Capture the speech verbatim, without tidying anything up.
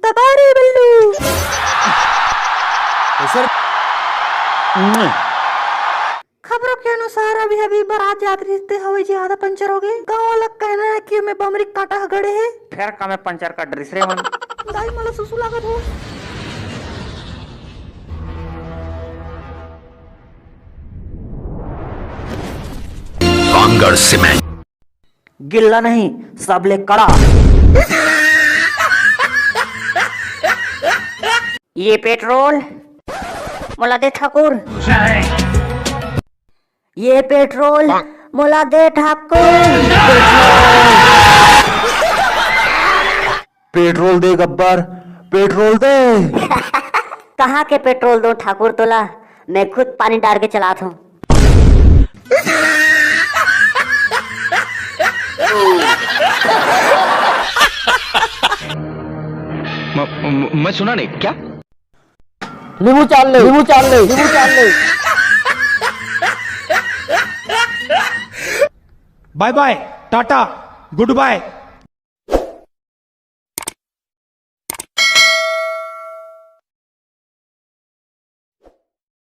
अरे बल्लू। तो सर, खबरों के अनुसार अभी अभी बारात जात रहिस ते हवाई जहाज पंचर हो गए। गाँव वाला कहना है कि ओमे बमरी कांटा ह गड़े हे। फेर का में पंचर कर डरिस रे मन। दाई, मोला सुसु लागत हो। कांगड़ सीमेंट। गिल्ला नहीं, सबले कड़ा। ये पेट्रोल मोला दे ठाकुर। ये पेट्रोल मोला दे ठाकुर। पेट्रोल दे गब्बर, पेट्रोल दे। कहाँ के पेट्रोल दो ठाकुर तोला, मैं खुद पानी डार के चलात हूँ। म, म, मैं सुना नहीं क्या? नींबू चाल ले, नींबू चाल ले, नींबू चाल ले। बाय बाय, टाटा, गुड बाय।